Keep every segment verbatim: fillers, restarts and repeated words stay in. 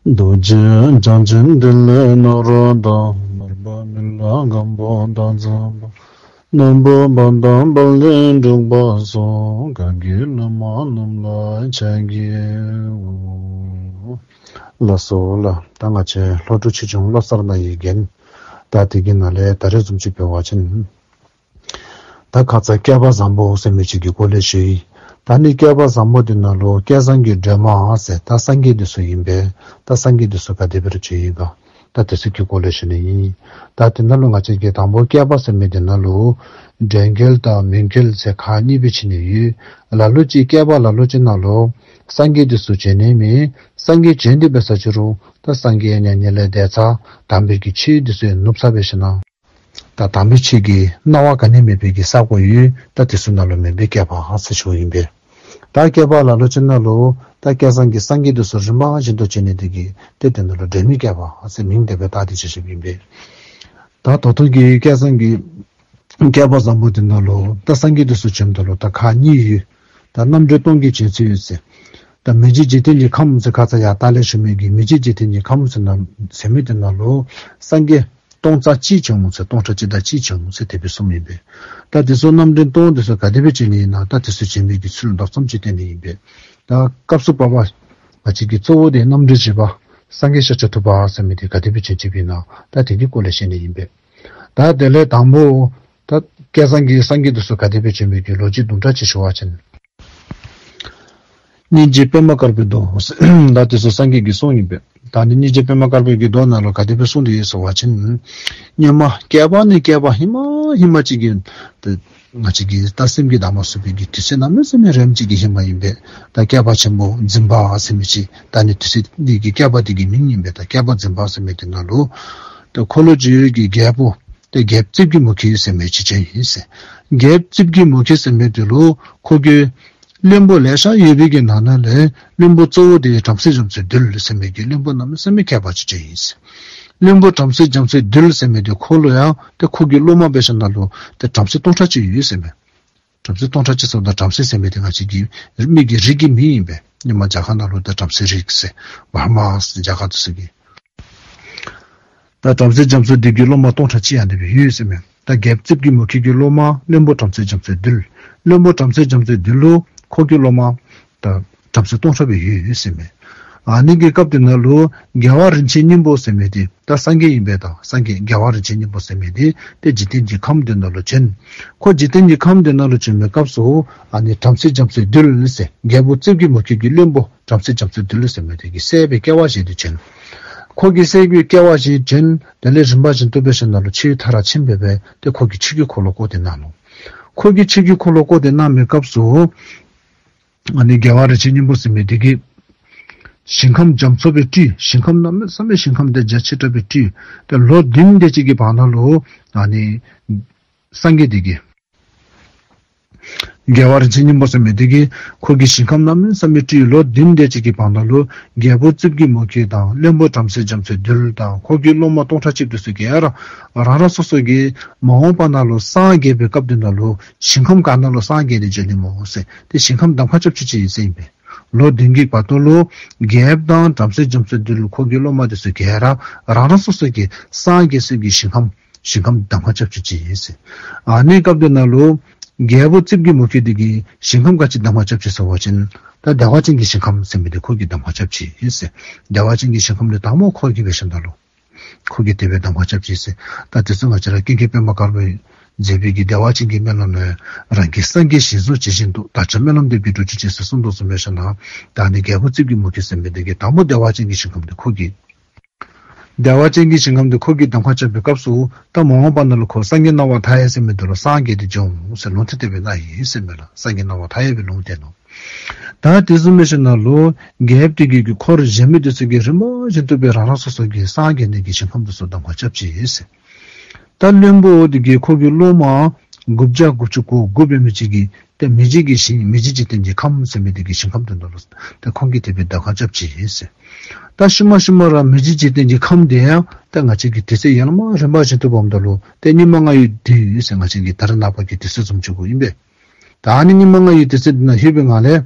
རྡོ་རྗེ་འཆང་ཆེན་ཏེ་ལོ་ནཱ་རོ་དང་། མར་པ་མི་ལ་སྒམ་པོ་དང་ཚངས་པ། རྣམ་པར་དཔལ་དང་དཔལ་ལྡན་འབྲུག་པ་སོགས། གང་གི་བླ་མ་རྣམས་ལ་ཕྱག་འཚལ་ལོ། ལགས་སོ་ལགས། ད་ང་བཅས་ལྷོ་འབྲུག་ཆོས་འབྱུང་བློ་གསར་ནང་ཡི་རྒྱན། ད་དེ་གི་ནང་ལས་ད་རེས་བཟུམ་ཅིག་འབད་བ་ཅིན། ད་ཁ་ཙ་བསྐལ་པ་བཟང་པོ་ཟེར་མི་ཅིག་གི་སྐོར་ལས་ཞུ་ཡི། ད་ནི་བསྐལ་པ་བཟང་པོ་འདི་ནང་ལུ་བསྐལ་བཟང་གི་སྒྲོན་མ་ཟེར་ད་སངས་རྒྱས་འདི་ཚུ་ཨིན་པས། ད་སངས་རྒྱས་འདི་ཚུ་ག་དེ་སྦེ་ར་བྱོན་ཡི་ག། ད་དེ་ཚུ་གི་སྐོར་ལས་ཞུ་ནི་ཨིན། ད་དེ་ནང་ལུ་ང་བཅས་ཀྱིས་དང་པོ་བསྐལ་པ་ཟེར་མི་འདི་ནང་ལུ་སྒྲོན་བསྐལ་དང་མུན་བསྐལ་ཟེར་ཁག་གཉིས་སྦེ་ཕྱེ་ནི་ཡོད། ལ་ལུ་ཅིག་བསྐལ་པ་ལ་ལུ་ཅིག་ནང་ལུ་སངས་རྒྱས་འདི་ཚུ་བྱོན་ནི་མེད། སངས་རྒྱས་བྱོན་ཏེ་འབད་ས་ཅིག་རུང་ད་སངས་རྒྱས་མྱ་ངན་ལས་འདས་ཚར། དམ་པའི་གི་ཆོས་འདི་ཚུ་ནུབ་ཚར་འབད་ཞིནམ་ན། ད་དམ་པའི་ཆོས་ཀྱི་སྣང་བ་ག་ནི་མེད་པའི་གི་ས་གོ་ཡོད། ད་དེ་ཚུ་ནང་ལུ་མེན་པའི་བསྐལ་པ་ཟེར་ཞུཝ་ཨིན་པས། ད་བསྐལ་པ་ལ་ལུ་ཅིག་ནང་ལུ་ད་བསྐལ་བཟང་གི་སངས་རྒྱས་འདི་ཚུ་རིམ་པ་བཞིན་དུ་བྱོན་ནི་དེ་གིས་ཏེ་དེ་ནང་ལུ་སྒྲོན་མེའི་བསྐལ་པ་ཟེར་མིང་དེ་སྦེ་བཏགས་ཏེ་བྱོན་བྱོནམ་ཨིན་པས། ད་ད་ལྟོ་གི་བསྐལ་བཟང་གི་བསྐལ་པ་བཟང་པོ་འདི་ནང་ལུ་ད་སངས་རྒྱས་འདི་ཚུ་བྱོནམ་ད་ལུ་ད་ཁག་གཉིས་ཡོད། ད་རྣམ་འདྲེན་སྟོང་གི་བྱོན་ཚུལ་ཡོད་ཟེར། ད་མི་མཇེད་འཇིག་རྟེན་གྱི་ཁམས་ཟེར་ཁ་ཙ་ཡར་ལྟག་ལས་ཞུ་མི་གི་མི་མཇེད་འཇིག་རྟེན་གྱི་ཁམས་ཟེར་ན་ཟེར་མི་འདི་ནང་ལུ་སངས་རྒྱས་སྟོང་རྩ་གཅིག་བྱོན་འོང་ཟེར། སྟོང་ཕྲག་གཅིག་དང་གཅིག་བྱོན་འོང་ཟེར་དེ་སྦེ་གསུངམ་ཨིན་པས། ད་དེ་ཚུ་རྣམ་འདྲེན་སྟོང་འདི་ཚུ་ག་དེ་སྦེ་བྱོན་ནི་ཨིན་ན། ད་དེ་ཚུ་བྱོན་མི་གི་ཚུལ་ད་ཙམ་ཅིག་བསྟན་ནི་ཨིན་པས། ད་སྐབས་སུ་བབ་པ་ང་བཅས་ཀྱི་གཙོ་བོ་དེ་རྣམ་འདྲེན་བྱེད་པ་སངས་རྒྱས་ཤཱཀྱ་ཐུབ་པ་ཟེར་མི་དེ་ག་དེ་སྦེ་བྱོན་བྱོནམ་ཨིན་ན། ད་དེ་གི་སྐོར་ལས་བཤད་ནི་ཨིན་པས། ད་དེ་ལས་དང་པོ་ད་བསྐལ་བཟང་གི་སངས་རྒྱས་འདི་ཚུ་ག་དེ་སྦེ་བྱོན་མི་གི་ལོ་རྒྱུས་དུམ་གྲ་ཅིག་ཞུ་བ་ཅིན། སྙིང་རྗེ་པདྨ་དཀར་པོའི་མདོ། ད་དེ་ཚུ་སངས་རྒྱས་ཀྱི་གསུང་ཨིན་པས། ད་ནི་སྙིང་རྗེ་པདྨ་དཀར་པོའི་གི་མདོ་ནང་ལུ་ག་དེ་སྦེ་གསུངས་ཏེ་ཡོད་ཟེར་བ་ཅིན། སྔོན་མ་བསྐལ་པ་ནས་བསྐལ་པ་ཧེ་མ་ཧེ་མ་ཅིག་གི་ད་ང་བཅས་ཀྱི་ད་སེམས་ཀྱིས་བརྟག་མ་ཚུགས་པའི་གི་དུས་ཚོད་གནམ་མེད་ས་མེད་རིངམོ་ཅིག་གི་ཧེ་མ་ཨིན་པས། ད་བསྐལ་པ་ཆེན་པོ་འཛིན་པ་ཟེར་མི་ཅིག། ད་ནི་དུས་ཚོད་འདི་གི་བསྐལ་པ་འདི་གི་མིང་ཨིན་པས། ད་བསྐལ་པ་འཛིན་པ་ཟེར་མི་འདི་ནང་ལུ་ད་འཁོར་ལོས་སྒྱུར་བའི་གི་རྒྱལ་པོ་ཏེ་རྒྱལཔོ་རྩིབས་ཀྱི་མུ་ཁྱུད་ཟེར་མི་ཅིག་བྱོན་ཡི་ཟེར། རྒྱལཔོ་རྩིབས་ཀྱི་མུ་ཁྱུད་ཟེར་མི་འདི་ལུ་ཁོ་གི་བློན་པོ་ལེ་ཤ་ཡོད་པའི་གི་ནང་ན་ལས་བློན་པོ་གཙོ་བོ་དེ་བྲམ་ཟེ་རྒྱ་མཚོའི་རྡུལ་ཟེར་མི་གི་བློན་པོ་གནམ་མེད་ས་མེད་མཁས་པ་ཅིག་བྱོན་ཡི་ཟེར། བློན་པོ་བྲམ་ཟེ་རྒྱ་མཚོའི་རྡུལ་ཟེར་མི་འདི་ཁོ་ལུ་ཡང་ཏེ་ཁོ་གི་སློབ་མ་འབད་ཞིནམ་ལས་ཏེ་བྲམ་ཟེ་སྟོང་ཕྲག་གཅིག་ཡོད་ཟེར་མས། བྲམ་ཟེ་སྟོང་ཕྲག་གཅིག་ཟེརཝ་ད་བྲམ་ཟེ་ཟེར་མི་འདི་ང་བཅས་ཀྱི་མི་གི་རིགས་ཀྱི་མིང་ཨིན་པས། སྔོན་མ་རྒྱ་གར་ནང་ལུ་ད་བྲམ་ཟེ་རིགས་ཟེར་བར་མ་ཟེར་རྒྱ་གར་དེ་ཚུ་གི། ད་བྲམ་ཟེ་རྒྱ་མཚོ་འདི་གི་སློབ་མ་སྟོང་ཕྲག་གཅིག་ཡང་དེ་སྦེ་ཡོད་ཟེར་མས། ད་རྒྱལཔོ་རྩིབས་ཀྱི་མུ་ཁྱུད་ཀྱི་སློབ་མ་བློན་པོ་བྲམ་ཟེ་རྒྱ་མཚོའི་རྡུལ། བློན་པོ་བྲམ་ཟེ་རྒྱ་མཚོའི་རྡུལ་ལུ་ཁོ་གི་སློབ་མ་ད་བྲམ་ཟེ་སྟོང་ཕྲག་སྦེ་ཡོད་ཟེར་མས། ཨ་ནི་གི་སྐབས་དེ་ནང་ལུ་རྒྱལ་བ་རིན་ཆེན་སྙིང་པོ་ཟེར་མི་འདི་ད་སངས་རྒྱས་ཨིན་པས། ད་སངས་རྒྱས་རྒྱལ་བ་རིན་ཆེན་སྙིང་པོ་ཟེར་མི་འདི་ཏེ་འཇིག་རྟེན་གྱི་ཁམས་དེ་ནང་ལུ་བྱོན། ཁོ་འཇིག་རྟེན་གྱི་ཁམས་དེ་ནང་ལུ་བྱོན་པའི་སྐབས་སུ་ཨ་ནི་བྲམ་ཟེ་རྒྱ་མཚོའི་རྡུལ་ཟེར་རྒྱལ་པོ་རྩིབས་ཀྱི་མུ་ཁྱུད་ཀྱི་བློན་པོ་བྲམ་ཟེ་རྒྱ་མཚོའི་རྡུལ་ཟེར་མི་འདི་གི་སྲས་སྦེ་སྐྱེ་བ་བཞེས་ཏེ་བྱོན། ཁོ་གི་སྲས་ཀྱི་སྐྱེ་བ་བཞེས་བྱོན། དེ་ལས་རིམ་པ་བཞིན་དུ་འབད་ཞིནམ་ལས་ཆོས་མཐར་ཕྱིན་པའི་སྦེ་ཏེ་ཁོ་གིས་ཆོས་ཀྱི་འཁོར་ལོ་བསྐོར་ཏེ་གནང་ནུག། ཁོ་གིས་ཆོས་ཀྱི་འཁོར་ལོ་བསྐོར་ཏེ་གནང་བའི་སྐབས་སུ་ཨ་ནི་རྒྱལ་བ་རིན་ཆེན་སྙིང་པོ་ཟེར་མི་འདི་གིས་ཞིང་ཁམས་རྒྱ་མཚོ་སྦེ་སྤྲུལ། ཞིང་ཁམས་གནམ་མེད་ས་མེད་ཞིང་ཁམས་དེ་རྒྱ་ཆེ་དྲགས་སྦེ་སྤྲུལ། ཏེ་ལོ་བདུན་དེ་ཅིག་གི་བར་ན་ལུ་ཨ་ནི་སངས་རྒྱས་འདི་གིས་རྒྱལ་བ་རིན་ཆེན་སྙིང་པོ་ཟེར་མི་འདི་གིས་ཁོ་གིས་ཞིང་ཁམས་གནམ་མེད་ས་མེད་སྤྲུལ། ལོ་བདུན་དེ་ཅིག་གི་བར་ན་ལུ་རྒྱལ་པོ་རྩིབས་ཀྱི་མུ་ཁྱུད་དང་བློན་པོ་བྲམ་ཟེ་རྒྱ་མཚོའི་རྡུལ་དང་ཁོ་གི་སློབ་མ་སྟོང་ཕྲག་གཅིག་དེ་ཚུ་གིས་ཡང་རང་རང་སོ་སོ་གི་མ་འོངས་པ་ནང་ལུ་སངས་རྒྱས་པའི་སྐབས་དེ་ནང་ལུ་ཞིང་ཁམས་ག་ནང་ལུ་སངས་རྒྱས་ཏེ་བྱོན་ནི་སྨོ་ཟེར། ཏེ་ཞིང་ཁམས་གདམ་ཁ་རྐྱབ་བྱོན་ཅི་ཟེར་ཨིན་པས། ལོ་བདུན་གྱི་བར་དུ་ལུ་རྒྱལཔོ་དང་བྲམ་ཟེ་རྒྱ་མཚོའི་རྡུལ་ཁོ་གི་སློབ་མ་དེ་ཚུ་གིས་རང་རང་སོ་སོ་གི་སངས་རྒྱས་ས་གི་ཞིང་ཁམས་ཞིང་ཁམས་གདམ་ཁ་རྐྱབ་བྱོན་ཅི་ཟེར། ཨ་ནི་སྐབས་དེ་ནང་ལུ་རྒྱལ་པོ་རྩིབས་ཀྱི་མུ་ཁྱུད་འདི་གིས་ཞིང་ཁམས་ག་ཅི་གདམ་ཁ་རྐྱབ་ཅི་ཟེར་བ་ཅིན་ད་བདེ་བ་ཅན་གྱི་ཞིང་ཁམས་ཟེར་མི་འདི་ཁོ་གིས་གདམ་ཁ་རྐྱབ་ཅི་ཟེར། བདེ་བ་ཅན་གྱི་ཞིང་ཁམས་འདི་དང་པོ་ཁོ་གིས་འབད་ཞིནམ་ད་ལུ་ཁོ་གིས་དེ་སྦེ་གདམ་ཁ་རྐྱབ་ཅི་ཟེར། ད་དེ་ཚུ་ང་བཅས་ར་ཀུན་མཁྱེན་པདྨ་དཀར་པོས་མཛད་པའི་གི་བདེ་བ་ཅན་གྱི་སྨོན་ལམ་ནང་རང་གི་སངས་རྒྱས་ཞིང་གཟུགས་ཇི་བཞིན་དུ་དག་བྱ་སྨོན་ལམ་འདས་པའི་འགྲོ་ཆོས་ཅན་ཟེར་གསུངས་དོ་བཟུམ་འབད་ཞིནམ་ད་ཨ་ནི་རྒྱལ་པོ་རྩིབས་ཀྱི་མུ་ཁྱུད་ཟེར་མི་འདི་གིས་དང་པོ་བདེ་བ་ཅན་གྱི་ཞིང་ཁམས་འདི་ཁོ་གིས་བདེ་བ་ཅན་གྱི་ཞིང་ཁམས་འདི་ཁོ་གིས་གདམ་ཁ་རྐྱབ་པའི་སྐབས་སུ་ད་མ་འོངས་པ་ནང་ལུ་ཁོ་སངས་རྒྱས་སྣང་བ་མཐའ་ཡས་ཟེར་མི་འདི་ལུ་སངས་རྒྱས་ཏེ་འགྱོ་འོང་ཟེར་ལུང་བསྟན་དེ་སྦེ་གནང་ཡི་ཟེར་མས་ལགས། སངས་རྒྱས་སྣང་བ་མཐའ་ཡས་པའི་ལུང་བསྟན་ནུག། ད་དེ་བཟུམ་འབད་ཞིནམ་ལས་རྒྱལཔོ་དེ་གི་གི་འཁོར་གཞན་མི་དེ་ཚུ་གིས་རིམ་པ་བཞིན་དུ་སྦེ་རང་རང་སོ་སོ་གི་སངས་རྒྱས་ནི་གི་ཞིང་ཁམས་དེ་ཚུ་གདམ་ཁ་རྐྱབ་ཅི་ཟེར། ད་བློན་པོ་དེ་གིས་ཁོ་གི་སློབ་མ་དགུ་བརྒྱ་དགུ་བཅུ་གོ་དགུ་འབད་མི་ཅིག་གིས་ཏེ་མི་མཇེད་ཀྱི་ཞིང་མི་མཇེད་འཇིག་རྟེན་གྱི་ཁམས་ཟེར་མི་དེ་གི་ཞིང་ཁམས་དེ་ནང་ལུ་ཏེ་ཁོང་གིས་དེ་སྦེ་གདམ་ཁ་རྐྱབ་ཅི་ཟེར། ད་ཤུལ་མ་ཤུལ་མ་ར་མི་མཇེད་འཇིག་རྟེན་གྱི་ཁམས་དེ་ཡང་ད་ང་བཅས་ཀྱི་དུས་ཚོད་ཡར་ལས་མར་རིམ་པ་བཞིན་དུ་འབདཝ་ད་ལུ་ཏེ་སྙིགས་མ་ལྔ་ཡི་དུས་ཡུན་ཟེར་ང་བཅས་ཀྱི་ད་རེས་ནངས་པ་གི་དུས་ཚོད་བཟུམ་ཅིག་གུ་ཨིན་པས། ད་ཨ་ནི་སྙིགས་མ་ལྔ་ཡི་དུས་ཚོད་འདི་ནང་ལྷོད་པའི་ངང་ལས་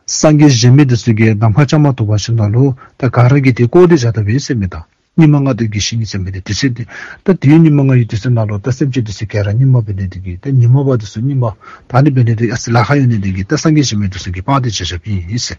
སངས་རྒྱས་གཞན་མི་འདི་ཚུ་གིས་གདམ་ཁ་རྐྱབ་མ་བཏུབ་པ་ཅིན་ནང་ལུ་ད་ག་ར་གིས་དེ་བཀོ་སྟེ་བཞག་ད་པས་ཟེར་མས། ད་སྙིགས་མ་ལྔ་བདོའི་ཞིང་ཟེར་མི་འདི་དུས་ཚོད་འདི་ད་དེའི་སྙིགས་མ་ལྔ་ཡི་དུས་ཚོད་ནང་ལུ་ད་སེམས་ཅན་འདི་ཚུ་ག་ར་སྙིགས་མ་འབད་ནི་དེ་གིས་ད་ཉོན་མོངས་པ་འདི་ཚུ་སྙིགས་མ་ད་ཨ་ནི་འབད་ནི་དེ་གིས་ཨ་ཙི་ལཱ་ཁག་ཡོད་ནི་དེ་གིས་ད་སངས་རྒྱས་གཞན་མི་འདི་ཚུ་གིས་སྤང་སྟེ་བཞག་བཞགཔ་ཨིན་ཟེར།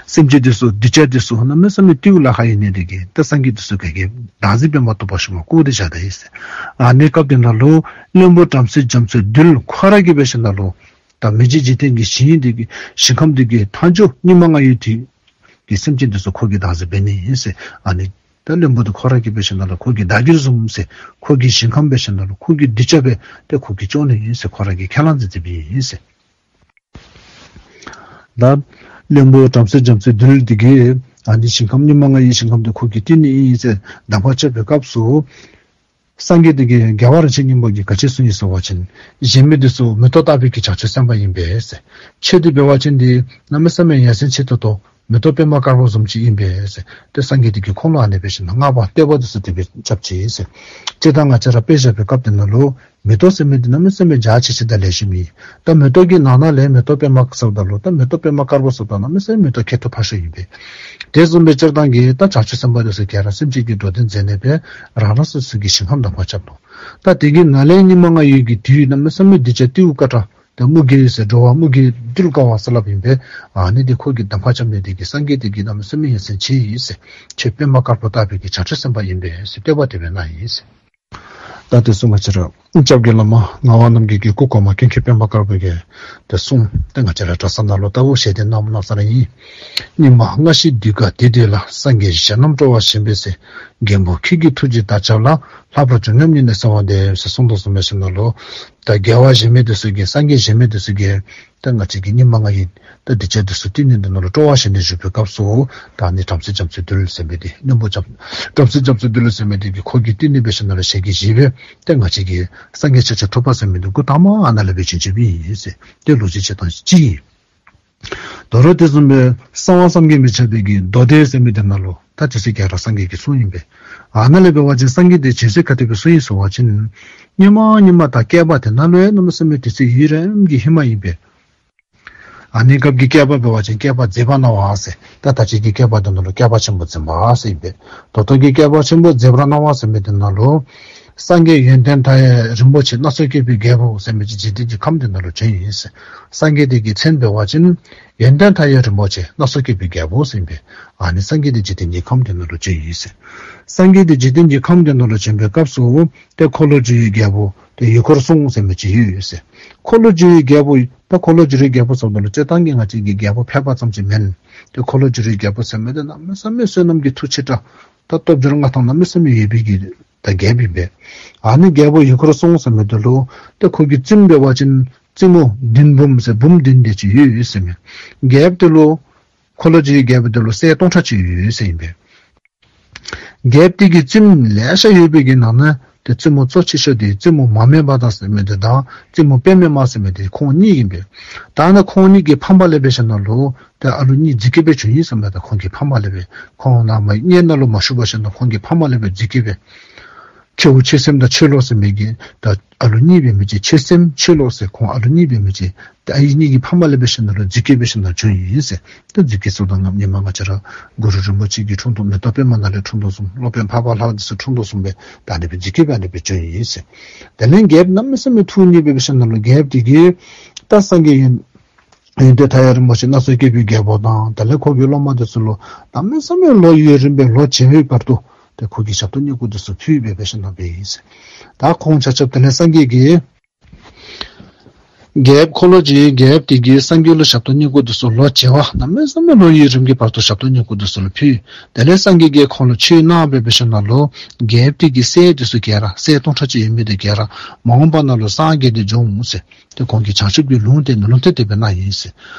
སེམས་ཅན་འདི་ཚུ་གདུལ་བྱ་འདི་ཚུ་གནམ་མེད་ས་མེད་བཏུལ་ལཱ་ཁག་ཡོད་ནི་དེ་གིས་ད་སངས་རྒྱས་འདི་ཚུ་ག་གིས་བདག་འཛིན་འབད་མ་བཏུབ་པ་ཞིག་མ་བཀོ་སྟེ་བཞག་ད་ཡི་ཟེར། ཨ་ནི་སྐབས་དེ་ནང་ལུ་བློན་པོ་བྲམ་ཟེ་རྒྱ་མཚོའི་རྡུལ་ཁོ་ར་གིས་འབད་ཞིནམ་ལས་ད་མི་མཇེད་འཇིག་རྟེན་གྱི་ཞིང་འདི་གི་ཞིང་ཁམས་འདི་གི་མཐའ་མཇུག་སྙིགས་མ་ལྔ་ཡི་དུས་ཀྱི་སེམས་ཅན་འདི་ཚུ་ཁོ་གིས་བདག་འཛིན་འབད་ནི་ཨིན་ཟེར། ཨ་ནི་ད་བློན་པོ་འདི་ཁོ་ར་གིས་འབད་ཞིནམ་ལས་ཁོ་གི་བདག་གིར་བཟུང་ཟེར། ཁོ་གི་ཞིང་ཁམས་འབད་ཞིནམ་ལས་ཁོ་གི་གདུལ་བྱ་སྦེ་ཏེ་ཁོ་གིས་སྐྱོང་ནི་ཨིན་ཟེར། ཁོ་ར་གིས་ཁས་བླངས་མཛད་མཛདཔ་ཨིན་ཟེར། ད་བློན་པོ་བྲམ་ཟེ་རྒྱ་མཚོའི་རྡུལ་འདི་གིས་ཨ་ནི་ཞིང་ཁམས་སྙིགས་མ་ལྔ་ཡི་ཞིང་ཁམས་འདི་ཁོ་གིས་བཏུལ་ནི་ཨིན་ཟེར་གདམ་ཁ་རྐྱབ་པའི་སྐབས་སུ་སངས་རྒྱས་འདི་གིས་རྒྱལ་བ་རིན་ཆེན་སྙིང་པོ་གིས་ག་ཅི་གསུངས་ཡི་ཟེར་བ་ཅིན་གཞན་མི་འདི་ཚུ་མེ་ཏོག་ལྟ་བུའི་གི་བྱང་ཆུབ་སེམས་དཔའ་ཨིན་པས་ཟེར། ཁྱོད་འདི་འབད་བ་ཅིན་འདི་གནམ་མེད་ས་མེད་ཡ་མཚན་ཆེ་ཏོག་ཏོ་མེ་ཏོག་པདྨ་དཀར་པོ་བཟུམ་ཅིག་ཨིན་པས་ཟེར། ཏེ་སངས་རྒྱས་འདི་གིས་ཁོང་ལུ་ཨ་ནི་འབད་ཞིནམ་ལས་བསྔགས་པ་བསྟོད་པ་འདི་ཚུ་དེ་སྦེ་རྐྱབ་ཅི་ཟེར། སྤྱིར་བཏང་ང་བཅས་ར་དཔེ་བཞག་པའི་སྐབས་དེ་ནང་ལུ་མེ་ཏོག་ཟེར་མི་འདི་གནམ་མེད་ས་མེད་འཇའ་ཆི་ཆི་དང་ལེགས་ཤོམ་ཨིན། ད་མེ་ཏོག་གི་ནང་ན་ལས་མེ་ཏོག་པདྨ་ཟེརཝ་ད་ལུ་ད་མེ་ཏོག་པདྨ་དཀར་པོ་ཟེརཝ་ད་གནམ་མེད་ས་མེད་མེ་ཏོག་ཁྱད་དུ་འཕགས་ཤོས་ཨིན་པས། དེ་བཟུམ་སྦེ་སྤྱིར་བཏང་གི་ད་བྱང་ཆུབ་སེམས་དཔའ་འདི་ཚུ་ག་ར་སེམས་ཅན་གྱི་འགྲོ་དོན་མཛད་ནི་སྦེ་རང་རང་སོ་སོ་གི་ཞིང་ཁམས་གདམ་ཁ་རྐྱབ་ནུག། ད་དེ་གི་ནང་ལས་སྙིགས་མ་ལྔ་ཡི་གི་དུས་གནམ་མེད་ས་མེད་གདུལ་བྱ་བཏུལ་དཀའ་དྲགས་ད་དམུ་རྒོད་ཟེར་འགྲོ་བ་དམུ་རྒོད་བཏུལ་དཀའ་བ་ཟེར་སླབ་ཨིན་པས། ཨ་ནི་འདི་ཁོ་གིས་གདམ་ཁ་རྐྱབ་ནི་དེ་གིས་སངས་རྒྱས་འདི་གིས་གནམ་མེད་ས་མེད་ཡ་མཚན་ཆེ་ཡི་ཟེར། ཁྱོད་པདྨ་དཀར་པོ་ལྟ་བུའི་གི་བྱང་ཆུབ་སེམས་དཔའ་ཨིན་པས་ཟེར་བསྟོད་པ་དེ་སྦེ་གནང་ཡི་ཟེར། ད་དེ་ཚུ་ང་བཅས་ར་སྐྱབས་རྗེ་བླ་མ་ངག་དབང་རྣམ་རྒྱལ་གྱི་སྐུ་གོང་མ་ཀུན་མཁྱེན་པདྨ་དཀར་པོ་གིས་དེ་གསུངས་ཏེ་ང་བཅས་ར་གྲྭ་ཚང་ནང་ལུ་ལྟ་བུ་ཞལ་འདེབས་གནངམ་གནངམ་ས་ར་ཨིན། སྙིགས་མ་ལྔ་བཞིའི་དུས་ག་དེ་དུས་ལ། སངས་རྒྱས་གཞན་རྣམས་སྤྲོ་བ་ཞེན་པས་ཟེར། རྒན་པོ་ཁྱེད་ཀྱི་ཐུགས་རྗེས་བདག་ཅག་ལ། ལྷག་པར་འབྱུང་ཉམས་ཉིད་ནས་གསོལ་བ་འདེབས་ཟེར་གསུངས་དོ་བཟུམ་སྦེ་ཞིནམ་ལས་ད་རྒྱལ་བ་གཞན་མི་འདི་ཚུ་གིས་སངས་རྒྱས་གཞན་མི་འདི་ཚུ་གིས་ད་ང་བཅས་ཀྱི་སྙིགས་མ་ལྔ་ཡི་ད་གདུལ་བྱ་འདི་ཚུ་བཏུལ་ནི་འདི་ནང་ལུ་སྤྲོ་བ་ཞེན་ནས་བཞུགས་པའི་སྐབས་སུ་ད་ཨ་ནི་བྲམ་ཟེ་རྒྱ་མཚོའི་རྡུལ་ཟེར་མི་འདི་བློན་པོ་བྲམ་བྲམ་ཟེ་རྒྱ་མཚོའི་རྡུལ་ཟེར་མི་འདི་གིས་ཁོ་གིས་བཏུལ་ནི་འབད་ཞིནམ་ལས་ཞལ་གྱིས་བཞེས་པས། ཏེ་ང་བཅས་ཀྱིས་སངས་རྒྱས་ཆོས་ཀྱི་ཐོབ་པ་ཟེར་མི་འདི་འགོ་དང་པ་ཨ་ནཱ་ལས་འབད་བྱིན་ཆོགཔ་ཨིན་ཟེར། ཏེ་ལོ་རྒྱུས་ཅིག་དང་ཅིག་ཨིན། དོ་རུང་དེ་བཟུམ་སྦེ་གསང་བ་བསམ་གྱིས་མི་ཁྱབ་པའི་གི་མདོ་སྡེ་ཟེར་མི་འདི་ནང་ལུ་ད་དེ་ཚུ་ག་ར་སངས་རྒྱས་ཀྱིས་གསུངས་ཨིན་པས། ཨ་ནཱ་ལས་འབད་བ་ཅིན་སངས་རྒྱས་འདི་ཇི་སྲིད་ག་དེ་སྦེ་གསུངས་ཡི་ཟེར་བ་ཅིན་སྙིགས་མ་སྙིགས་མ་དང་བསྐལ་པ་དེ་ནང་ལུ་ཡང་གནམ་མེད་ས་མེད་དུས་ཚོད་ཡུན་རིངམོ་གི་ཧེ་མ་ཨིན་པས། ཨ་ནི་སྐབས་ཀྱི་བསྐལ་པ་འབད་བ་ཅིན་བསྐལ་པ་མཛེས་པར་སྣང་བ་ཟེར། ད་ད་ཅི་གི་བསྐལ་པ་འདི་ནང་ལུ་བསྐལ་པ་ཆེན་པོ་འཛིན་པ་ཟེར་ཨིན་པས། ད་ལྟོ་གི་བསྐལ་པ་ཆེན་པོ་མཛེས་པར་སྣང་བ་ཟེར་མི་འདི་ནང་ལུ་སངས་རྒྱས་ཡོན་ཏན་མཐའ་ཡས་རིན་པོ་ཆེ་སྣ་ཚོགས་བསྐལ་པའི་རྒྱལ་པོ་ཟེར་མི་ཅིག་འཇིག་རྟེན་གྱི་ཁམས་འདི་ནང་ལུ་བྱོན་ཡི་ཟེར། སངས་རྒྱས་འདི་གི་མཚན་འབད་བ་ཅིན་ཡོན་ཏན་མཐའ་ཡས་རིན་པོ་ཆེ་སྣ་ཚོགས་བསྐལ་པའི་རྒྱལ་པོ་ཟེར་ཨིན་པས། ཨ་ནི་སངས་རྒྱས་འདི་འཇིག་རྟེན་གྱི་ཁམས་འདི་ནང་ལུ་བྱོན་ཡི་ཟེར། སངས་རྒྱས་འདི་འཇིག་རྟེན་གྱི་ཁམས་འདི་ནང་ལུ་བྱོན་པའི་སྐབས་སུ་ཏེ་འཁོར་ལོས་སྒྱུར་བའི་རྒྱལ་པོ་ཏེ་ཡུལ་འཁོར་སྲུང་ཟེར་མི་ཅིག་ཡོད་ཡོད་ཟེར། འཁོར་ལོས་སྒྱུར་བའི་རྒྱལ་པོ་ད་འཁོར་ལོས་སྒྱུར་བའི་རྒྱལ་པོ་ཟེརཝ་ད་ལུ་སྤྱིར་བཏང་གི་ང་བཅས་ཀྱི་རྒྱལ་པོ་ཕལ་པ་ཙམ་ཅིག་མེན། ཏེ་འཁོར་ལོས་སྒྱུར་བའི་རྒྱལ་པོ་ཟེར་མི་འདི་གནམ་མེད་ས་མེད་བསོད་ནམས་ཀྱི་མཐུ་ཆེ་དྲགས་ད་སྟོབས་འབྱོར་མངའ་ཐང་གནམ་མེད་ས་མེད་ཡོད་པའི་གི་ད་རྒྱལཔོ་ཨིན་པས། ཨ་ནི་རྒྱལ་པོ་ཡུལ་འཁོར་སྲུང་ཟེར་མི་འདི་ལུ་ཏེ་ཁོ་གི་བཙུནམོ་འབད་བ་ཅིན་བཙུནམོ་བདུན་འབུམ་ཟེར་འབུམ་བདུན་དེ་ཅིག་ཡོད་ཡོད་ཟེར་མས། རྒྱལཔོ་འདི་ལུ་འཁོར་ལོས་སྒྱུར་བའི་རྒྱལ་པོ་འདི་ལུ་སྲས་སྟོང་ཕྲག་ཅིག་ཡོད་ཡོད་ཟེར་ཨིན་པས། རྒྱལཔོ་འདི་གི་བཙུནམོ་ལེ་ཤ་ཡོད་པའི་གི་ནང་ན་ཏེ་བཙུནམོ་གཙོ་ཆེ་ཤོས་འདི་བཙུནམོ་མ་སྨད་པ་དང་ཟེར་མི་འདི་དང་བཙུནམོ་དཔེ་མེད་མ་ཟེར་མི་འདི་ཁོང་གཉིས་ཨིན་པས། ད་ནི་ཁོང་གཉིས་ཀྱི་ཕ་མ་ལས་འབད་ཞིནམ་ལས་ཏེ་ཨ་ལུ་གཉིས་རྫུས་སྐྱེས་སྦེ་བྱུང་ཡི་ཟེར་མས། ད་ཁོང་གི་ཕ་མ་ལས་འབད་ཁོང་ནཱ་མར་མངལ་ནང་ལུ་མ་ཞུགས་པར་ཞིནམ་ལས་ཁོང་གི་ཕ་མ་ལས་འབད་རྫུས་སྐྱེས་སྦེ་ཁྱེའུ་ཆོས་སེམས་དང་ཆོས་ལོ་ཟེར་མི་གི་ད་ཨ་ལུ་གཉིས་འབད་མི་ཅིག་ཆོས་སེམས་ཆོས་ལོ་ཟེར་ཁོང་ཨ་ལུ་གཉིས་འབད་མི་ཅིག་ཏེ་ཨའི་གཉིས་ཀྱི་ཕ་མ་ལས་འབད་ཞིནམ་ལས་རྫུས་སྐྱེས་འབད་ཞིནམ་ལས་བྱུང་ཡི་ཟེར། ཏེ་རྫུས་སྐྱེས་ཚུ་དང་ངམ་ཉི་མ་ང་བཅས་ར་གུ་རུ་རིན་པོ་ཆེ་གིས་འཁྲུངས་དོ་མེ་ཏོག་པདྨ་ནང་ལས་འཁྲུངས་དོ་བཟུམ་སློབ་དཔོན་འཕགས་པ་ལྷ་འདི་ཚུ་འཁྲུངས་དོ་བཟུམ་སྦེ་ད་ཨ་ནི་སྦེ་རྫུས་སྐྱེས་སྦེ་ཨ་ནི་སྦེ་བྱུང་ཡི་ཟེར། དེ་ལས་རྒྱལཔོ་གནམ་མེད་ས་མེད་ཐུགས་མཉེས་སྦེ་འབད་ཞིནམ་ལས་རྒྱལཔོ་འདི་གིས་ད་སངས་རྒྱས་ཡོན་ཡོན་ཏན་མཐའ་ཡས་རིན་པོ་ཆེ་སྣ་ཚོགས་བསྐལ་པའི་རྒྱལ་པོ་དང་དེ་ལས་ཁོ་གི་སློབ་མ་འདི་ཚུ་ལུ་གནམ་མེད་ས་མེད་ལོ་ཡུན་རིངམོ་སྦེ་ལོ་བྱེ་བའི་བར་དུ་ཏེ་ཁོ་གིས་ཞབས་ཏོག་བསྙེན་བཀུར་འདི་ཚུ་ཕུལ་སྦེ་འབད་ཞིནམ་ལས་འབད་ཡི་ཟེར། ད་ཁོང་ཆ་ཁྱབ་དེ་ལས་སངས་རྒྱས་ཀྱིས་རྒྱལཔོ་འཁོར་ལོས་སྒྱུར་བའི་རྒྱལཔོ་འདི་གིས་སངས་རྒྱས་ལུ་ཞབས་ཏོག་བསྙེན་བཀུར་འདི་ཚུ་ལོ་བྱེ་བ་གནམ་མེད་ས་མེད་ལོ་ཡུན་རིངམོ་གི་བར་དུ་ཞབས་ཏོག་བསྙེན་བཀུར་འདི་ཚུ་ལུ་ཕུལ། དེ་ལས་སངས་རྒྱས་ཀྱིས་ཁོང་ལུ་ཆོས་གནང་སྦེ་འབད་ཞིནམ་ལས་རྒྱལཔོ་འདི་གི་སྲས་འདི་ཚུ་ག་ར་སྲས་སྟོང་ཕྲག་ཅིག་ཡོད་མི་འདི་ག་ར་མ་འོངས་པ་ནང་ལུ་སངས་རྒྱས་ཏེ་འགྱོ་འོང་ཟེར། ཏེ་ཁོང་གིས་བྱང་ཆུབ་ཀྱི་ལུང་བསྟན་ལུང་བསྟན་དེ་སྦེ་གནང་ཡི་ཟེར།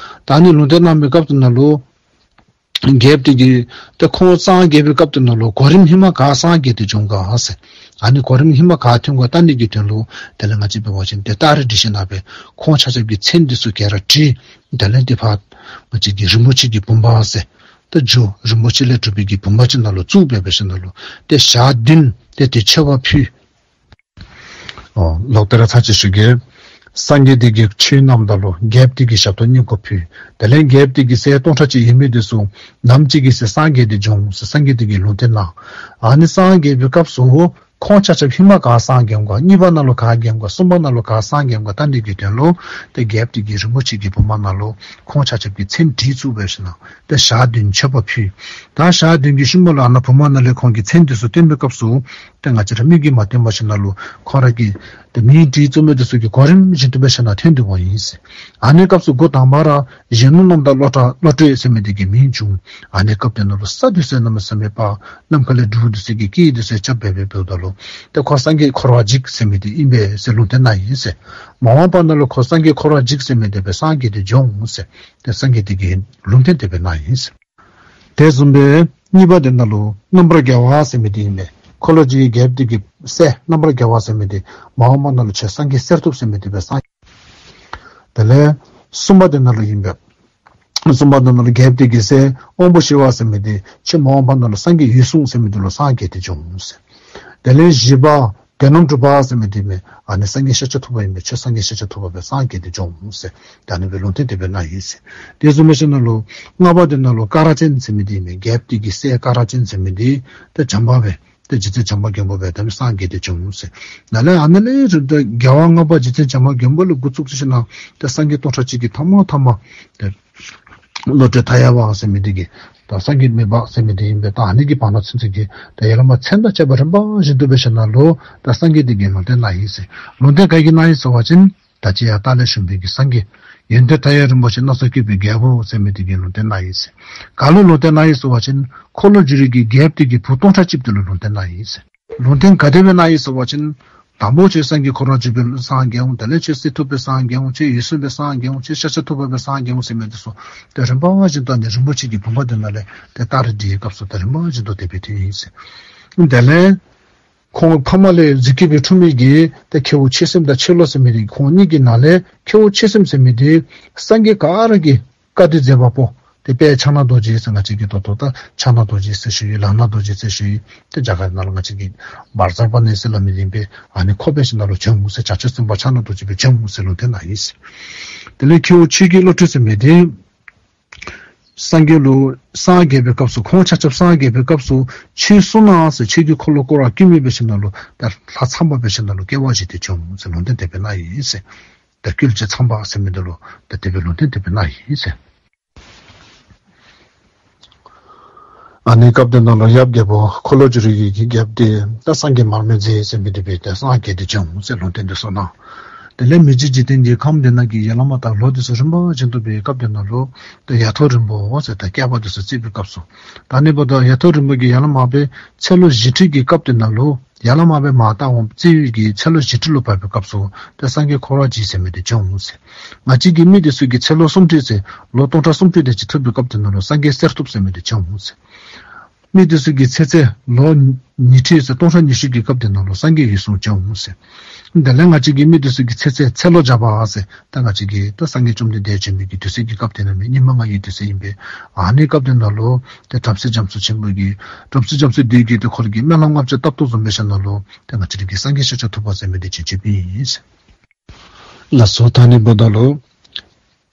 ད་ཨ་ནི་ལུང་བསྟན་གནང་བའི་སྐབས་དེ་ནང་ལུ་རྒྱལཔོ་འདི་གིས་ཏེ་ཁོང་སངས་རྒྱས་པའི་སྐབས་དེ་ནང་ལུ་གོ་རིམ་ཧེ་མ་ག་སངས་རྒྱས་ཏེ་འགྱོ་ག་ཟེར། ཨ་ནི་གོ་རིམ་ཧེ་མ་ག་ཐོན་ག་ལྟ་ནི་གི་དོན་ལུ་དེ་ལས་ང་བཅས་འབད་བ་ཅིན་ཏེ་སྟ་རེ་བྲིས་ཞིནམ་ལས་ཁོང་ཆ་ཁྱབ་ཀྱི་མཚན་འདི་ཚུ་ག་ར་བྲིས། དེ་ལས་ཏེ་ཕར་ང་བཅས་ཀྱི་རིན་པོ་ཆེ་གི་བུམ་པ་ཟེར་ཏེ་རྒྱུ་རིན་པོ་ཆེ་ལས་གྲུབ་པའི་གི་བུམ་པ་ཅིག་ནང་ལུ་བཙུགས་སྦེ་འབད་ཞིནམ་ལས་ཏེ་ཞག་བདུན་ཏེ་དེ་མཆོད་པ་ཕུལ། ཨོ་ལོག་སྟེ་ར་ཚར་ཅིག་ཞུ་གེ། སངས་རྒྱས་དེ་གིས་ཆོས་གནངམ་ད་ལུ་རྒྱལཔོ་དེ་གིས་ཞབས་ཏོག་བསྙེན་བཀུར་ཕུལ། དེ་ལས་རྒྱལཔོ་དེ་གིས་སྲས་སྟོང་ཕྲག་གཅིག་ཡོད་མི་དེ་ཚུ་ནམ་ཅིག་གི་ཚེ་སངས་རྒྱས་ཏེ་འབྱུང་ཟེར་སངས་རྒྱས་དེ་གིས་ལུང་བསྟན་གནང་། ཨ་ནི་སངས་རྒྱས་པའི་སྐབས་སུ་ཁོང་ཆ་ཁྱབ་ཧེ་མ་ག་སངས་རྒྱསཔ་ག་གཉིས་པ་ནང་ལུ་ག་རྒྱསཔ་ག་གསུམ་པ་ནང་ལུ་ག་སངས་རྒྱསཔ་ག་བལྟ་ནི་གི་དོན་ལུ་ཏེ་རྒྱལཔོ་དེ་གིས་རིན་པོ་ཆེ་གི་བུམ་པ་ནང་ལུ་ཁོང་ཆ་ཁྱབ་ཀྱི་མཚན་བྲིས་བཙུགས་སྦེ་ཞིནམ་ལས་ཏེ་ཞག་བདུན་མཆོད་པ་ཕུལ། ད་ཞག་བདུན་གྱི་ཤུལ་མ་ལུ་ཨ་ནཱ་བུམ་པ་ནང་ལས་ཁོང་གི་མཚན་དེ་ཚུ་བཏོན་པའི་སྐབས་སུ་ཏེ་ང་བཅས་ར་མིག་གིས་མ་བཏོན་པར་ཞིནམ་ལས་ཁོང་ར་གི་ཏེ་མིང་བྲིས་བཙུགས་མི་དེ་ཚུ་གིས་གོ་རིམ་བཞིན་དུ་སྦེ་ཞིནམ་ལས་ཐོན་ཏེ་འོང་ཡི་ཟེར། ཨ་ནི་སྐབས་སུ་འགོ་དང་པ་ར་གཞོན་ནུ་རྣམ་དག་བློ་གྲོས་བློ་གྲོས་ཟེར་མི་དེ་གི་མིང་བྱུང་། ཨ་ནི་སྐབས་དེ་ནང་ལུ་ས་དེ་ཚུ་གནམ་མེད་ས་མེད་འབར། ནམ་མཁའ་ལས་འབྲུག་དེ་ཚུ་གི་སྐད་དེ་ཚུ་རྐྱབ་སྦེ་འབདཝ་ད་ལུ་ཏེ་ཁོ་སངས་རྒྱས་འཁོར་བ་འཇིག་ཟེར་མི་དེ་ཨིན་པས་ཟེར་ལུང་བསྟན་གནང་ཡི་ཟེར། མ་འོངས་པ་ནང་ལུ་ཁོ་སངས་རྒྱས་འཁོར་བ་འཇིག་ཟེར་མི་དེ་སྦེ་སངས་རྒྱས་ཏེ་འབྱུང་ཟེར་ཏེ་སངས་རྒྱས་དེ་གིས་ལུང་བསྟན་དེ་སྦེ་གནང་ཡི་ཟེར། དེ་བཟུམ་སྦེ་གཉིས་པ་དེ་ནང་ལུ་རྣམ་པར་རྒྱལ་བ་ཟེར་མི་དེ་ཨིན་པས། འཁོར་ལོས་སྒྱུར་བའི་རྒྱལཔོ་དེ་གི་སྲས་རྣམ་པར་རྒྱལ་བ་ཟེར་མི་དེ་མ་འོངས་པ་ནང་ལུ་ཁྱོད་སངས་རྒྱས་གསེར་ཐུབ་ཟེར་མི་དེ་སྦེ་སངས། དེ་ལས་གསུམ་པ་དེ་ནང་ལུ་ཨིན་པས། གསུམ་པ་དེ་ནང་ལུ་རྒྱལཔོ་དེ་གི་སྲས་དབང་པོ་ཞི་བ་ཟེར་མི་དེ་ཁྱོད་མ་འོངས་པ་ནང་ལུ་སངས་རྒྱས་འོད་སྲུང་ཟེར་མི་དེ་ལུ་སངས་རྒྱས་ཏེ་འབྱུང་ཟེར། དེ་ལས་བཞི་པ་དོན་རྣམས་གྲུབ་པ་ཟེར་མི་དེ་མས། ཨ་ནི་སངས་རྒྱས་ཤཱཀྱ་ཐུབ་པ་ཨིན་པས། ཁྱོད་སངས་རྒྱས་ཤཱཀྱ་ཐུབ་པ་སྦེ་སངས་རྒྱས་ཏེ་འབྱུང་ཟེར། ད་ཨ་ནི་སྦེ་ལུང་བསྟན་དེ་སྦེ་གནང་ཡི་ཟེར། དེ་བཟུམ་སྦེ་ཞིནམ་ལས་ལྔ་པ་དེ་ནང་ལུ་ཀ་ར་ཅན་ཟེར་མི་དེ་ཨིན་པས། རྒྱལཔོ་དེ་གི་སྲས་ཀ་ར་ཅན་ཟེར་མི་དེ་ཏེ་བྱམས་པ་སྦེ་ཏེ་རྗེ་བཙུན་བྱམས་པ་མགོན་པོ་སྦེ་ཏེ་སངས་རྒྱས་ཏེ་འབྱུང་ཟེར། ནཱ་ལས་ཨ་ནཱ་ལས་རིམ་གྲོ་རྒྱལ་བ་ལྔ་པ་རྗེ་བཙུན་བྱམས་པ་མགོན་པོ་ལས་འགོ་བཙུགས་ཏེ་ཞིནམ་ལས་ཏེ་སངས་རྒྱས་སྟོང་ཕྲག་གཅིག་གི་ཐ་མ་ཐ་མ་ཏེ་བློ་གྲོས་མཐའ་ཡས་པ་ཟེར་མི་དེ་གི་ད་སངས་རྒྱས་མི་འབག་ཟེར་མི་དེ་ཨིན་པས། ད་ཨ་ནི་གི་བར་ན་ཚུན་ཚོད་ཀྱི་ད་ཡར་ལས་མར་མཚན་དང་བཅས་པ་རིམ་པ་བཞིན་དུ་སྦེ་ཞིནམ་ལས་ད་སངས་རྒྱས་དེ་གིས་ལུང་བསྟན་གནང་ཡི་ཟེར། ལུང་བསྟན་ག་གིས་གནང་ཡི་ཟེར་བ་ཅིན་ད་ཅི་ཡར་ལྟག་ལས་ཞུ་བའི་གི་སངས་རྒྱས་ཡོན་ཏན་མཐའ་ཡས་རིན་པོ་ཆེ་སྣ་ཚོགས་བཀོད་པའི་རྒྱལ་པོ་ཟེར་མི་དེ་གིས་ལུང་བསྟན་གནང་ཡི་ཟེར། ག་ལུ་ལུང་བསྟན་གནང་ཡི་ཟེར་བ་ཅིན་འཁོར་ལོས་སྒྱུར་བའི་གི་རྒྱལཔོ་དེ་གི་བུ་སྟོང་ཕྲག་གཅིག་དེ་ལུ་ལུང་བསྟན་གནང་ཡི་ཟེར། ལུང་བསྟན་ག་དེ་སྦེ་གནང་ཡི་ཟེར་བ་ཅིན་དང་པོ་ཁྱོད་སངས་རྒྱས་འཁོར་བ་འཇིག་པའི་སངས་རྒྱས་འོང་། དེ་ལས་ཁྱོད་གསེར་ཐུབ་པའི་སངས་རྒྱས་འོང་། ཁྱོད་འོད་སྲུང་པའི་སངས་རྒྱས་འོང་། ཁྱོད་ཤཱཀྱ་ཐུབ་པ་སྦེ་སངས་རྒྱས་འོང་ཟེར་མི་དེ་ཚུ་ཏེ་རིམ་པ་བཞིན་དུ་ཨ་ནི་རིན་པོ་ཆེ་གི་བུམ་པ་དེ་ནང་ལས་ཏེ་རྟགས་རིས་འདི་གི་སྐབས་སུ་ཏེ་རིམ་པ་བཞིན་དུ་དེ་སྦེ་ཐོན་ཡི་ཟེར། དེ་ལས་ཁོང་ཕ་མ་ལས་རྫུས་སྐྱེས་སྦེ་འཁྲུངས་མི་གི་ཏེ་ཁྱེའུ་ཆོས་སེམས་དང་ཆོས་བློ་ཟེར་མི་དེ་ཁོང་གཉིས་ཀྱི་ནང་ལས་ཁྱེའུ་ཆོས་སེམས་ཟེར་མི་དེ་སངས་རྒྱས་ག་ར་གི་བཀའ་དྲིན་མཛད་པ་པོ་ཏེ་དཔལ་ཕྱག་ན་རྡོ་རྗེ་ཟེར་ང་བཅས་ཀྱིས་ད་ལྟོ་ད་ཕྱག་ན་རྡོ་རྗེ་ཟེར་ཞུ་ཡི། ལག་ན་རྡོ་རྗེ་ཟེར་ཞུ་ཡི། ཏེ་རྒྱ་གར་ནང་ལུ་ང་བཅས་ཀྱིས་བཛྲ་པཱ་ཎི་ཟེར་སླབ་མི་ཨིན་པས། ཨ་ནི་ཁོ་སྦེ་ཞིནམ་ལས་བྱོན་འོང་ཟེར། བྱང་ཆུབ་སེམས་དཔའ་ཕྱག་ན་རྡོ་རྗེ་སྦེ་བྱོན་འོང་ཟེར་ལུང་བསྟན་གནང་ཡི་ཟེར། དེ་ལས་ཁྱེའུ་ཆོས་ཀྱི་བློ་གྲོས་ཟེར་མི་དེ་སངས་རྒྱས་ལུ་སངས་རྒྱས་པའི་སྐབས་སུ་ཁོང་ཆ་ཁྱབ་སངས་རྒྱས་པའི་སྐབས་སུ་ཆོས་གསུང་གནང་ཟེར་ཆོས་ཀྱི་འཁོར་ལོ་བསྐོར་བར་བསྐུལ་མི་སྦེ་ཞིནམ་ལས་ད་ལྷ་ཚངས་པ་སྦེ་ཞིནམ་ལས་སྐྱེ་བ་བཞེས་ཏེ་བྱོན་འོང་ཟེར་ལུང་བསྟན་དེ་སྦེ་གནང་ཡི་ཟེར། ད་སྐྱོལ་བྱེད་ཚངས་པ་ཟེར་མི་དེ་ལུ་ད་དེ་སྦེ་ལུང་བསྟན་དེ་སྦེ་གནང་ཡི་ཟེར། ཨ་ནི་སྐབས་དེ་ནང་ལུ་ཡབ་རྒྱལ་པོ་འཁོར་ལོས་སྒྱུར་བའི་གི་རྒྱལཔོ་དེ་ད་སངས་རྒྱས་མར་མེ་མཛད་ཟེར་མི་དེ་སྦེ་ད་སངས་རྒྱས་ཏེ་བྱོན་འོང་ཟེར་ལུང་བསྟན་དེ་ཚུ་གནང་། དེ་ལས་མི་མཇེད་འཇིག་རྟེན་གྱི་ཁམས་དེ་ནང་གི་ཡར་ལས་མར་ད་ལོ་དེ་ཚུ་རིམ་པ་བཞིན་དུ་འབད་བའི་སྐབས་དེ་ནང་ལུ་ད་ཡ་ཐོག་རིང་པོ་ཟེར་ད་བསྐལ་པ་དེ་ཚུ་བརྩིས་པའི་སྐབས་སུ་ད་ཨ་ནི་འབདཝ་ད་ཡ་ཐོག་རིང་པོ་གི་ཡར་ལས་མར་སྦེ་ཚེ་ལོ་བཞི་ཁྲི་གི་སྐབས་དེ་ནང་ལུ་ཡར་ལས་མར་སྦེ་མར་ད་འོང་བརྩི་བའི་གི་ཚེ་ལོ་བཞི་ཁྲི་ལུ་བབས་པའི་སྐབས་སུ་ཏེ་སངས་རྒྱས་འཁོར་བ་འཇིག་ཟེར་མི་དེ་བྱོན་འོང་ཟེར། ང་བཅས་ཀྱི་མི་དེ་ཚུ་གི་ཚེ་ལོ་སུམ་ཁྲི་ཟེར་ལོ་སྟོང་ཕྲག་སུམ་ཁྲི་དེ་ཅིག་ཐུབ་པའི་སྐབས་དེ་ནང་ལུ་སངས་རྒྱས་གསེར་ཐུབ་ཟེར་མི་དེ་བྱོན་འོང་ཟེར། མི་དེ་ཚུ་གི་ཚེ་ཚད་ལོ་ཉི་ཁྲི་ཟེར་སྟོང་ཕྲག་ཉི་ཤུ་གི་སྐབས་དེ་ནང་ལུ་སངས་རྒྱས་འོད་སྲུང་བྱོན་འོང་ཟེར། དེ་ལས་ང་བཅས་ཀྱི་མི་དེ་ཚུ་གི་ཚེ་ཚད་ཚེ་ལོ་བརྒྱ་པ་ཟེར། ད་ང་བཅས་ཀྱི་ད་སངས་རྒྱས་བཅོམ་ལྡན་འདས་བྱོན་པའི་གི་དུས་ཚོད་ཀྱི་སྐབས་དེ་ནང་མི་སྙིགས་མ་ལྔ་ཡི་དུས་ཚོད་ཨིན་པས། ཨ་ནི་སྐབས་དེ་ནང་ལུ་ཏེ་བྲམ་ཟེ་རྒྱ་མཚོ་ཆེན་པོ་གིས་བྲམ་ཟེ་རྒྱ་མཚོ་དེ་གིས་ཏེ་ཁོ་ར་གི་སྨོན་ལམ་ལྔ་བརྒྱ་བཏབ་དོ་བཟུམ་སྦེ་ཞིནམ་ལས་ཏེ་ང་བཅས་ར་གི་སངས་རྒྱས་ཤཱཀྱ་ཐུབ་པ་ཟེར་མི་དེ་བྱོན་བྱོནམ་ཨིན་ཟེར། ལགས་སོ། ད་ཨ་ནི་འབདཝ་ད་ལུ་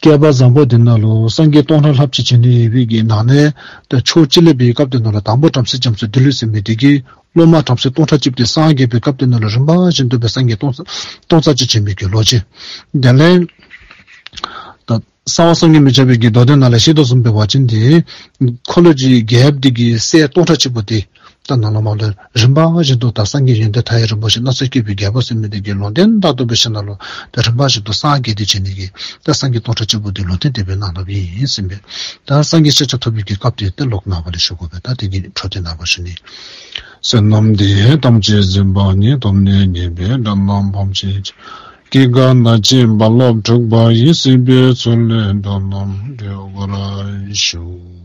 བསྐལ་པ་བཟང་པོ་དེ་ནང་ལུ་སངས་རྒྱས་སྟོང་ཕྲག་ལྷགཔ་ཅིག་བྱོན་ནི་ཡོད་པའི་གི་ནང་ནས་ད་ཕྱོགས་གཅིག་ལས་འབད་བའི་སྐབས་དེ་ནང་ལུ་དང་པོ་བྲམ་ཟེ་རྒྱ་མཚོ་འདི་ལུ་ཟེར་མི་དེ་གིས་སློབ་མ་བྲམ་ཟེ་སྟོང་ཕྲག་གཅིག་དེ་སངས་རྒྱས་པའི་སྐབས་དེ་ནང་ལུ་རིམ་པ་བཞིན་དུ་སྦེ་སངས་རྒྱས་སྟོང་སྟོང་རྩ་ཅིག་བྱོན་པའི་གི་ལོ་རྒྱུས། དེ་ལས་ད་གསང་བ་བསམ་གྱིས་མི་ཁྱབ་པའི་གི་མདོ་སྡེ་ནང་ལས་ཤེས་དོ་བཟུམ་འབད་བ་ཅིན་དེ་འཁོར་ལོས་སྒྱུར་རྒྱལཔོ་དེ་གི་སྲས་སྟོང་ཕྲག་གཅིག་པོ་དེ་ད་ནཱ་ལས་མར་ལུ་རིམ་པ་བཞིན་དུ་ད་སངས་རྒྱས་ཡོན་ཏན་མཐའ་ཡས་རིན་པོ་ཆེ་སྣ་ཚོགས་བཀོད་པའི་རྒྱལ་པོ་ཟེར་མི་དེ་གི་ལུང་བསྟན་ལྟར་དུ་འབད་ཞིནམ་ལས་ད་རིམ་པ་བཞིན་དུ་སངས་རྒྱས་ཏེ་བྱོན་ནི་གི་ད་སངས་རྒྱས་སྟོང་ཕྲག་གཅིག་པོ་དེ་ལུང་བསྟན་དེ་སྦེ་གནང་ནུག་ཨིན་ཟེར་ཨིན་པས། ད་སངས་རྒྱས་ཤཱཀྱ་ཐུབ་པའི་གི་སྐབས་དེ་ཏེ་ལོག་ནངས་པ་ལས་ཞུ་དགོ་པས། ད་དེ་གི་འཕྲོ་དེ་ནངས་པ་ཞུ་ནི། བསོད་ནམས་འདི་ཡིས་ཐམས་ཅད་གཟིགས་པ་ཉིད། ཐོབ་ནས་ཉེས་པའི་དགྲ་རྣམས་ཕམ་བྱས་ཤིང་། སྐྱེ་རྒ་ན་འཆིའི་རྦ་རླབས་འཁྲུགས་པ་ཡི། སྲིད་པའི་མཚོ་ལས་འགྲོ་རྣམས་སྒྲོལ་བར་ཤོག།